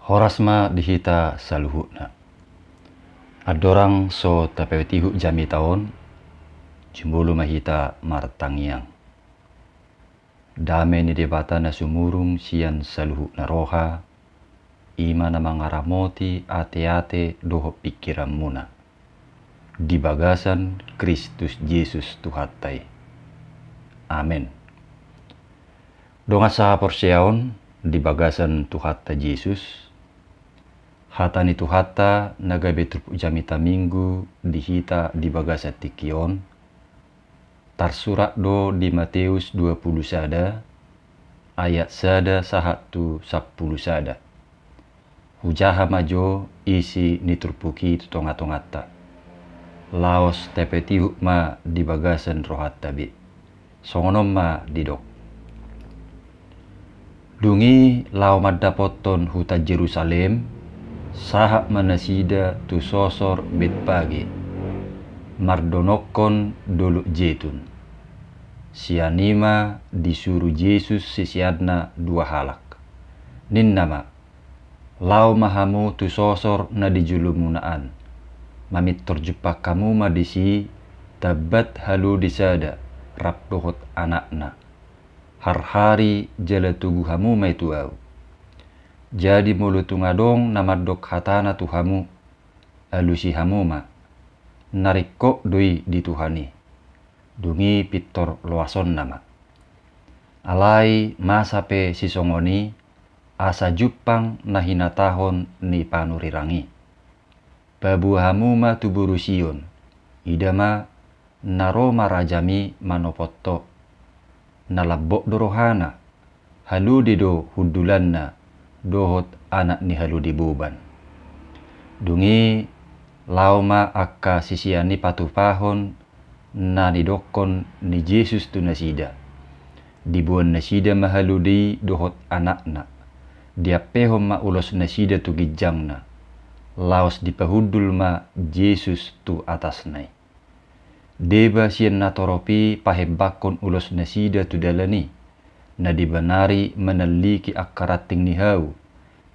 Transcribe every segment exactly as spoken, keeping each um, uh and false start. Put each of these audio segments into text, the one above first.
Horas ma di hita saluhutna. Andorang so tapaihutihut jamita on, jumolo ma hita martangiang. Dame ni Debata na sumurung sian saluhutna roha, i ma na mangaramoti ateate dohot pingkiranmuna, di bagasan Kristus Jesus Tuhanta i. Amen. Dongan sahaporseaon di bagasan Tuhanta Jesus, hata ni Tuhanta na gabe turpuk jamita Minggu di hita di bagasan tingki on, tarsurat do di Mateus dua pulu sada, ayat sada sahat tu sampulu sada. Hujaha ma jo isi ni turpuk i tu tongatonganta, laos tapaihutihut ma di bagasan rohanta be. Songon on ma didok. Dung i laho mandapothon huta Jerusalem, sahat ma nasida tu sosor Betpage, mardonokkon Dolok Jetun. Sian i ma disuru Jesus siseanna dua halak. Ninna ma, laho ma hamu tu sosor na di jolomuna an, mamintor jumpang hamu ma disi tambat halode sada rap dohot anakna. Harhari jala togu hamu ma i tu ahu. Jadi molo tung adong na mandok hatana tu hamu, alusi hamu ma, na ringkot do i di Tuhan i. Dung i pintor loasonna ma. Alai masa pe sisongon i, asa jumpang na hinatahon ni panurirang i. Paboa hamu ma tu boru Sion, ida ma, na ro ma rajami manopot ho. Na lambok do rohana, halode do hundulanna, dohot anak ni halode boban. Dung i laho ma angka sisean i patupahon na nidokkon ni Jesus tu nasida. Diboan nasida ma halode i dohot anakna. Diampehon ma ulos nasida tu ginjangna. Laos dipahundul ma Jesus tu atasna i. Deba sian natorop i pahembangkon ulos nasida tu dalan i, na dibanari manalliki angka ranting ni hau,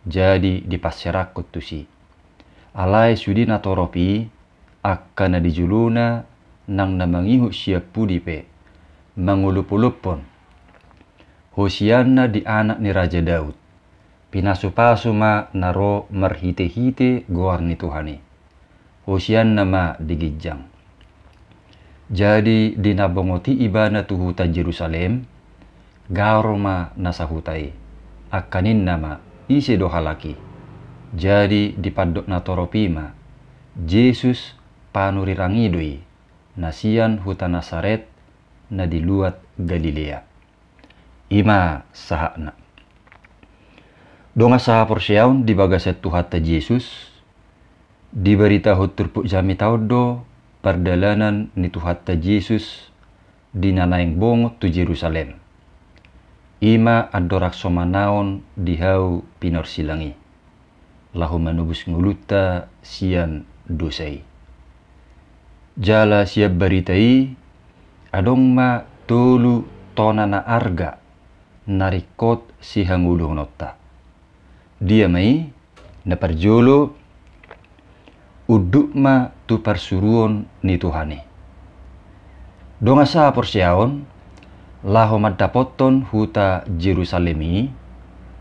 jadi dipanserangkon tusi. Alai sude natorop i, angka na di jolona nang na mangihut sian pudi pe, mangolopolophon, Hosianna di anak ni Raja Daud. Pinasupasu ma na ro marhitehite goar ni Tuhan i. Hosianna ma di ginjang. Jadi di na bongot i ibana tu huta Jerusalem, garo ma na sahuta i. Angka ninna ma, ise do halak i? Jadi dipandok natorop i ma, Jesus panurirang i do i, na sian huta Nasaret, na di luat Galilea. I ma sahatna. Dongan sahaporseaon di bagasan Tuhanta Jesus, dibaritahon turpuk jamita on do pardalanan ni Tuhanta Jesus di na naeng bongot tu Jerusalem. I ma andorang so manaon di hau pinorsilang i, laho manobus ngolunta sian dosa i. Jala sian barita i, adong ma tolu tona na arga na ringkot sihangoluhononta. Dia ma i? Na parjolo, unduk ma tu parsuruon ni Tuhan i. Dongan sahaporseaon, laho mandapothon huta Jerusalem i,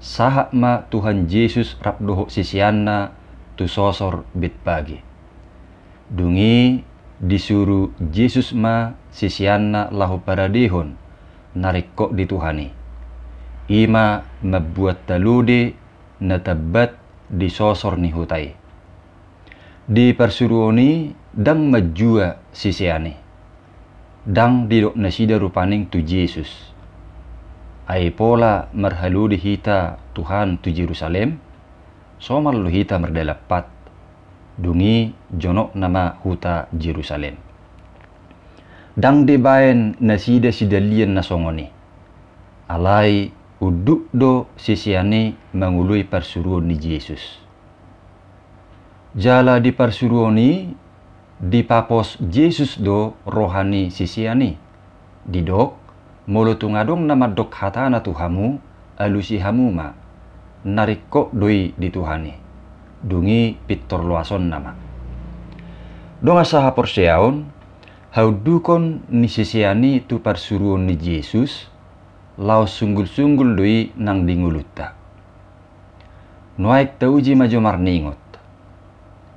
sahat ma Tuhan Jesus rap dohot siseanna tu sosor Betpage. Dung i disuru Jesus ma siseanna laho paradehon na ringkot di Tuhan i. I ma mambuat halode na tambat di sosor ni huta i. Di parsuruon i ndang manjua sisean i. Ndang didok nasida rupani tu Jesus, ai pola marhalode hita Tuhan tu Jerusalem, somal do hita mardalan pat. Dung i jonok nama huta Jerusalem. Ndang dibaen nasida sidalian na songon i. Alai unduk do sisean i mangoloi parsuruon ni Jesus. Jala di parsuruon i dipapos Jesus do roha ni sisean i. Didok, molo tung adong na mandok hatana tu hamu, alusi hamu ma. na ringkot do i di Tuhan i. Dung i pintor loasonna ma. Dongan sahaporseaon, haundukon ni sisean i tu parsuruon ni Jesus, laos sunggul-sunggul do i nang di ngolunta. Nuaeng tauji ma jo marningot,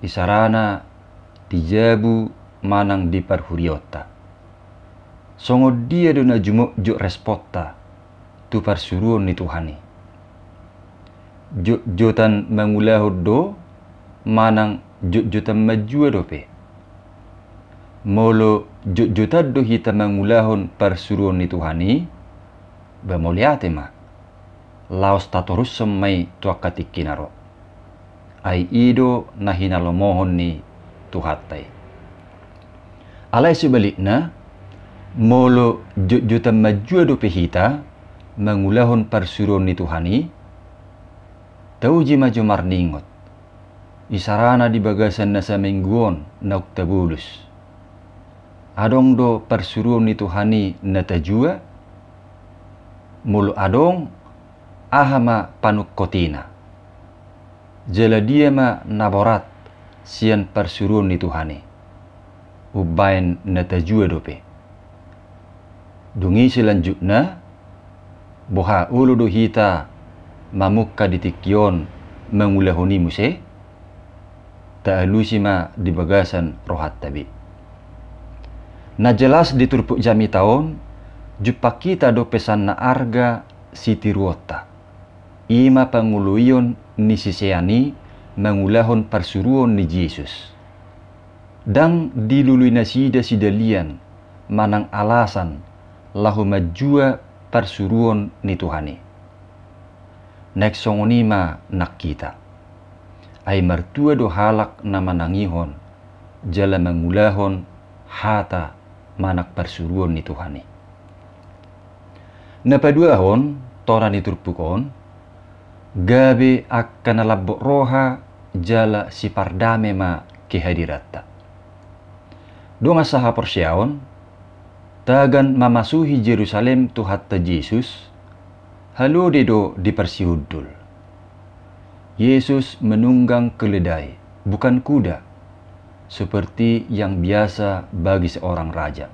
isarana di jabu manang di parhuriaonta. Songon dia do na jumotjot responta tu parsuruon ni Tuhan i? Jotjotan mangulahon do, manang jotjotan manjua dope? Molo jotjotan do hita mangulahon parsuruon ni Tuhan i, ba mauliate ma. Laos tatorushon ma i tu angka tingki na ro. Ai i do na hinalomohon ni Tuhanta i. Alai sebalikna, molo jotjotan manjua dope hita mangulahon parsuruon ni Tuhan i, tauji ma jo marningot, isarana di bagasan na saminggu on naung tabolus. Adong do parsuruon ni Tuhan i na tajua? Molo adong, aha ma panungkotina? Jala dia ma na borat sian parsuruon ni Tuhan i? Umbaen na tajua dope. Dung i selanjutna, boha olo do hita mamungka di tingki on mangulahon i muse? Taalusi ma di bagasan rohanta be. Na jelas di turpuk jamita on, jumpang hita do pesan na arga sitiruonta. I ma pangoloion ni sisean i mangulahon parsuruon ni Jesus. Ndang dilului nasida sidalian manang alasan laho manjua parsuruon ni Tuhan i. Naeng songon i ma nang hita. Ai martua do halak na manangihon jala mangulahon hata manang parsuruon ni Tuhan i. Na paduahon, tona ni turpuk on, gabe angka na lambok roha jala sipardame ma kehadiranta. Dongan sahaporseaon, tagan mamasuhi Jerusalem Tuhanta Jesus, halode do diparsihundul. Yesus menunggang keledai, bukan kuda, seperti yang biasa bagi seorang raja.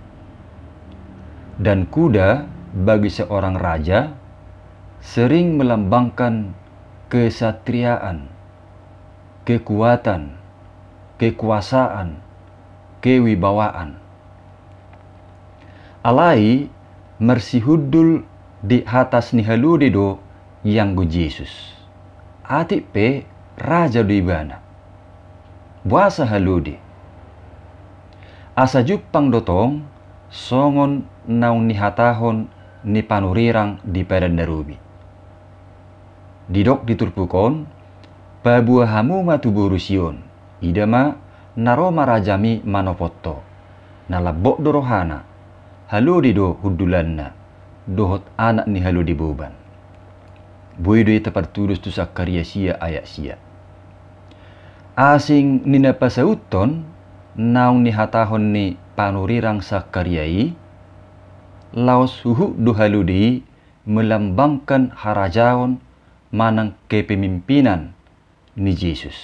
Dan kuda bagi seorang raja sering melambangkan kesatriaan, kekuatan, kekuasaan, kewibawaan. Alai marsihundul di atas ni halode do ianggo Jesus. Atik pe raja do ibana. Boasa halode? Asa jumpang do tong songon naung nihatahon ni panurirang di Padan na Robi. Didok di turpuk on, paboa hamu ma tu boru Sion, ida ma na ro ma rajami manopot ho. Na lambok do rohana, halode do hundulanna, dohot anak ni halode boban. Boi do i tapartudos tu Sakaria sia ayat sia. Asing ni na pasauthon naung nihatahon ni panurirang Sakaria i, laos huhut do halode i melambangkan harajaon manang kepemimpinan ni Jesus.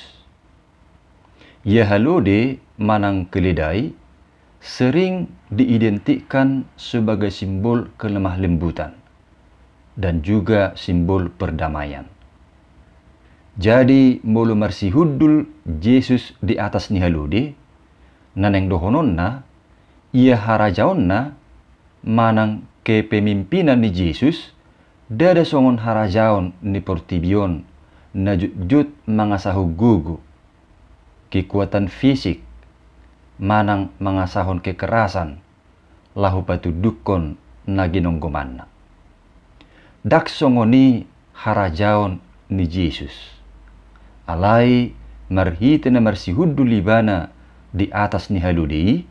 Ia halode manang keledai sering diidentikan sebagai simbol kelemah lembutan dan juga simbol perdamaian. Jadi molo marsihundul Jesus di atas ni halode, na naeng dohononna, ia harajaonna manang kepemimpinan ni Jesus, ndada songon harajaon ni portibi on na jotjot mangasahon gogo, kekuatan fisik, manang mangasahon kekerasan, laho patundukkon na ginonggomanna. Ndang songon i harajaon ni Jesus. Alai marhite na marsihundul ibana di atas ni halode i,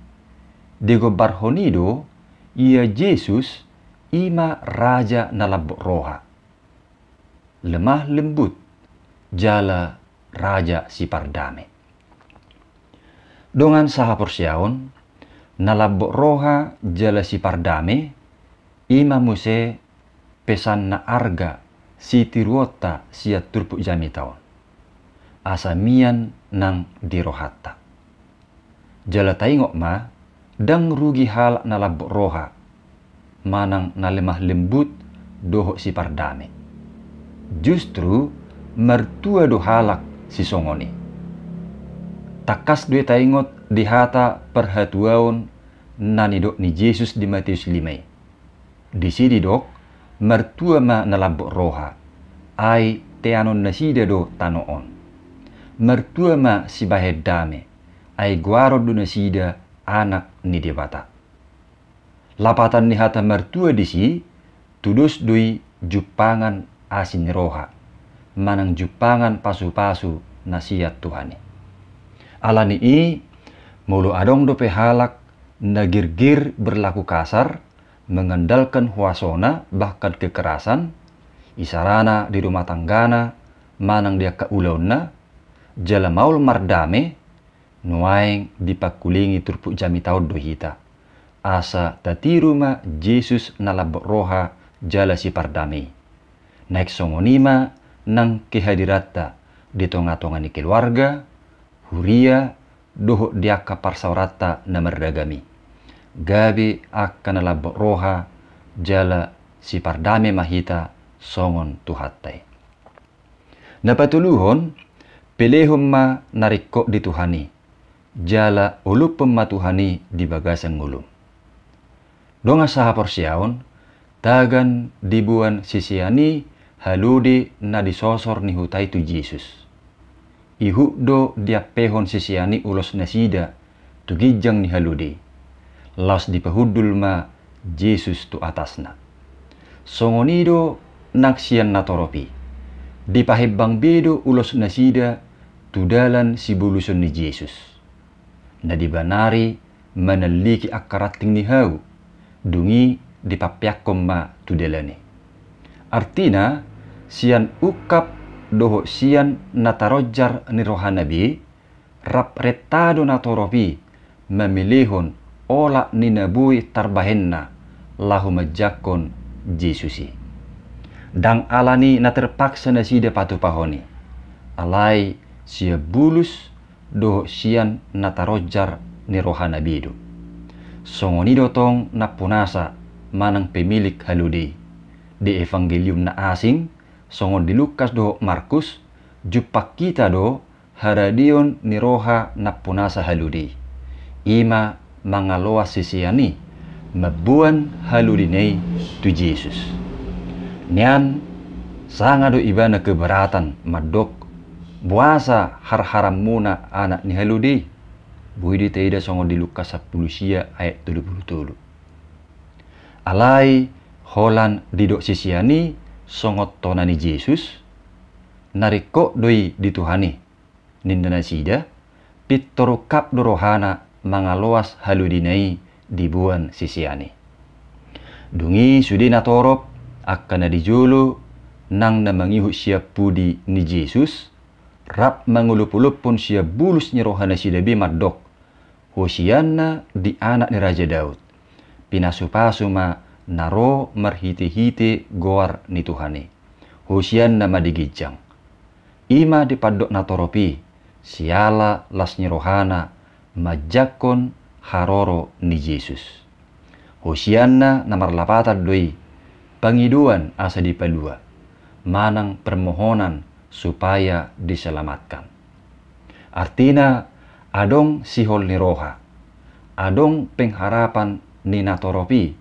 digombarhon i do ia Jesus i ma raja na lambok roha, lemah lembut, jala raja sipardame. Dongan sahaporseaon, na lambok roha jala sipardame, i ma muse pesan na arga sitiruonta sian turpuk jamita on, asa mian nang di rohanta. Jala taingot ma, ndang rugi halak na lambok roha, manang na lemah lembut dohot sipardame. Justru martua do halak sisongon i. Tangkas do i taingot di hata parhatuaon na nidok ni Jesus di Mateus lima i. Disi didok, martua ma na lambok roha, ai teanon nasida do tano on. Martua ma sibahen dame, ai goaron do nasida anak ni Debata. Lapatan ni hata martua disi, tudos do i jumpangan asi ni roha, manang jumpangan pasupasu na sian Tuhan i. Alani i, molo adong dope halak na girgir berlaku kasar, mengandalkan huasona bahkan kekerasan, isarana di rumah tanggana, manang di angka ulaonna, jala maol mardame, nuaeng dipangkulingi turpuk jamita on do hita, asa tatiru ma Jesus na lambok roha jala sipardame i. Naeng songon i ma nang kehadiranta di tongatonga ni keluarga, huria, dohot di angka parsaoranta na marragam i. Gabe angka na lambok roha jala sipardame ma hita songon Tuhanta i. Na patoluhon, pelehon ma na ringkot di Tuhan i, jala olophon ma Tuhan i di bagasan ngolum. Dongan sahaporseaon, tagan diboan sisean i halode na di sosor ni huta i tu Jesus. Ihut do diampehon sisean i ulos nasida tu ginjang ni halode i, laos dipahundul ma Jesus tu atasna. Songon i do nang sian natorop i, dipahembang be do ulos nasida tu dalan sibuluson ni Jesus. Na dibanari manalliki angka ranting ni hau, dung i dipampeakkon ma tu dalan i. Artina, sian ungkap dohot sian na taronjar ni rohana be, rap renta do natorop i mamelehon olat ni na boi tarbahenna laho manjangkon Jesus i. Ndang alani na terpaksa nasida patupahon i, alai sian bulus dohot sian na taronjar ni rohana be do. Songon i do tong nampunasa manang pemilik halode i. Di Evangelium na asing, songon di Lukas dohot Markus, jumpang hita do haradeon ni roha nampunasa halode i. I ma mangaloas sisean i mamboan halodena i tu Jesus. Nian, sanga do ibana keberatan mandok, boasa harharanmuna anak ni halode i? Boi do taida songon di Lukas sampulu sia ayat tolu pulu tolu. Alai, holan didok sisean i songon tona ni Jesus, na ringkot do i di Tuhan i, ninna nasida, pintor ungkap do rohana mangaloas halodena i diboan sisean i. Dung i sude natorop, angka na di jolo nang na mangihut sian pudi ni Jesus, rap mangolopolophon sian bulus ni rohanasida be mandok, Hosianna di anak ni Raja Daud. Pinasupasu ma na ro marhitehite goar ni Tuhan i. Hosianna ma di ginjang. I ma dipandok natorop i, siala las ni rohana manjangkon haroro ni Jesus. Hosianna na marlapatan do i, pangidoan asa dipalua, manang permohonan supaya diselamatkan. Artina, adong sihol ni roha, adong pengharapan ni natorop i,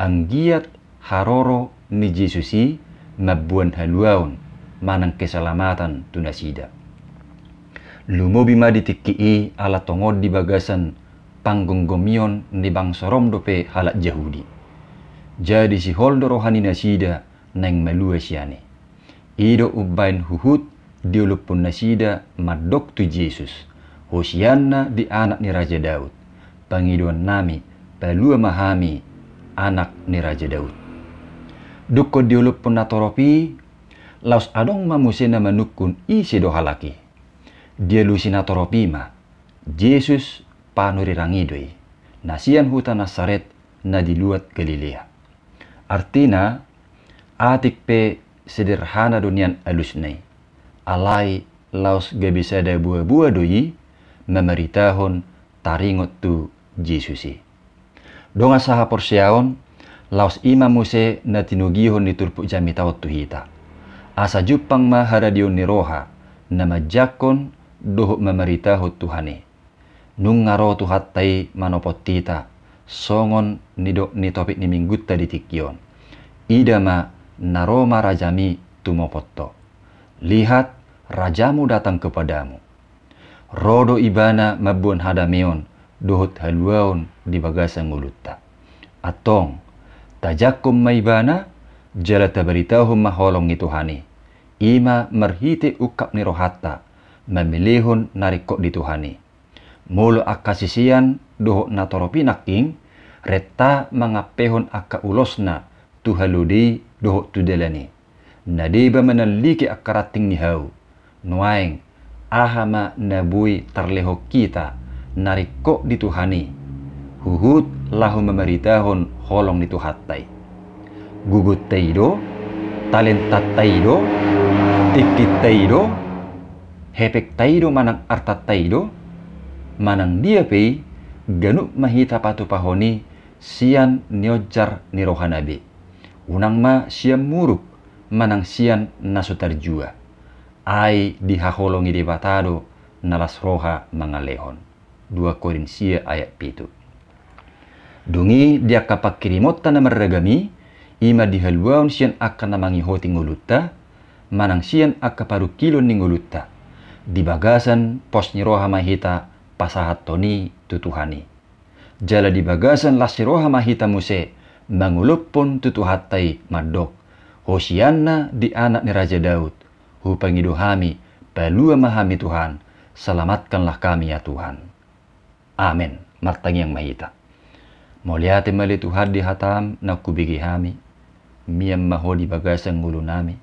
anggiat haroro ni Jesus i mamboan haluaon manang keselamatan tu nasida. Lumobi ma di tingki i ala tongon di bagasan panggomgomion ni bangso Rom dope halak Jahudi. Jadi sihol do roha ni nasida naeng malua sian i. I do umbaen huhut diolophon nasida mandok tu Jesus, Hosianna di anak ni Raja Daud. Pangidoannami, palua ma hami, anak ni Raja Daud. Dungkon diolophon natorop i, laos adong ma muse na manungkun ise do halak i. Dialusi natorop i ma, Jesus panurirang i do i, na sian huta Nasaret na di luat Galilea. Artina, atik pe sederhana do nian alusna i. Alai laos gabe sada boaboa do i mamaritahon taringot tu Jesus i. Dongan sahaporseaon, laos i ma muse na tinogihon ni turpuk jamita on tu hita. Asa jumpang ma haradeon ni roha na manjangkon dohot mamaritahon Tuhan i. Nunga ro Tuhanta i manopot hita, songon nidok ni topik ni minggunta di tingki on. Ida ma, na ro ma rajami tumopot ho. Lihat, rajamu datang kepadamu. Ro do ibana mamboan hadameon dohot haluaon di bagasan ngolunta. Antong, tajangkon ma ibana, jala tabaritahon ma holong ni Tuhan i. I ma marhite ungkap ni rohanta, mamelehon na ringkot di Tuhan i. Molo angka sisean dohot natorop i nangkin, renta mangampehon angka ulosna tu halode i dohot tu dalan i. Na deba manalliki angka ranting ni hau. Nuaeng, aha ma na boi tarlehon hita na ringkot di Tuhan i, huhut laho mamaritahon holong ni Tuhanta i. Gogonta i do, talentanta i do, tingkinta i do, hepengta i do manang artanta i do, manang dia pe i, ganup ma hita patupahon i sian nionjar ni rohana be. Unang ma sian muruk, manang sian na so tarjua. Ai dihaholongi Debata do na las roha mangalehon. Dua Korinsia ayat pitu. Dung i di angka pangkirimonta na marragam i, i ma dihaluaon sian angka na mangihoti ngolunta, manang sian angka parungkilon ni ngolunta. Di bagasan pos ni roha ma hita pasahathon i tu Tuhan i. Jala di bagasan las ni roha ma hita muse mangolophon tu Tuhanta i mandok, hosianna di anak ni Raja Daud, hupangido hami, palua ma hami Tuhan, selamatkanlah kami ya Tuhan. Amen. Martangiang ma hita. Mauliate ma ale Tuhan di hatam na hubege hami, mian ma Ho di bagasan ngolunami,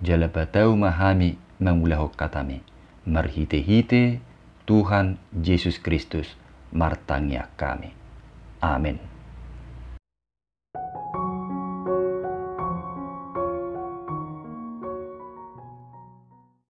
jala patau ma hami mangulahon hatami, marhitehite Tuhan Jesus Kristus martangiang hami. Amen.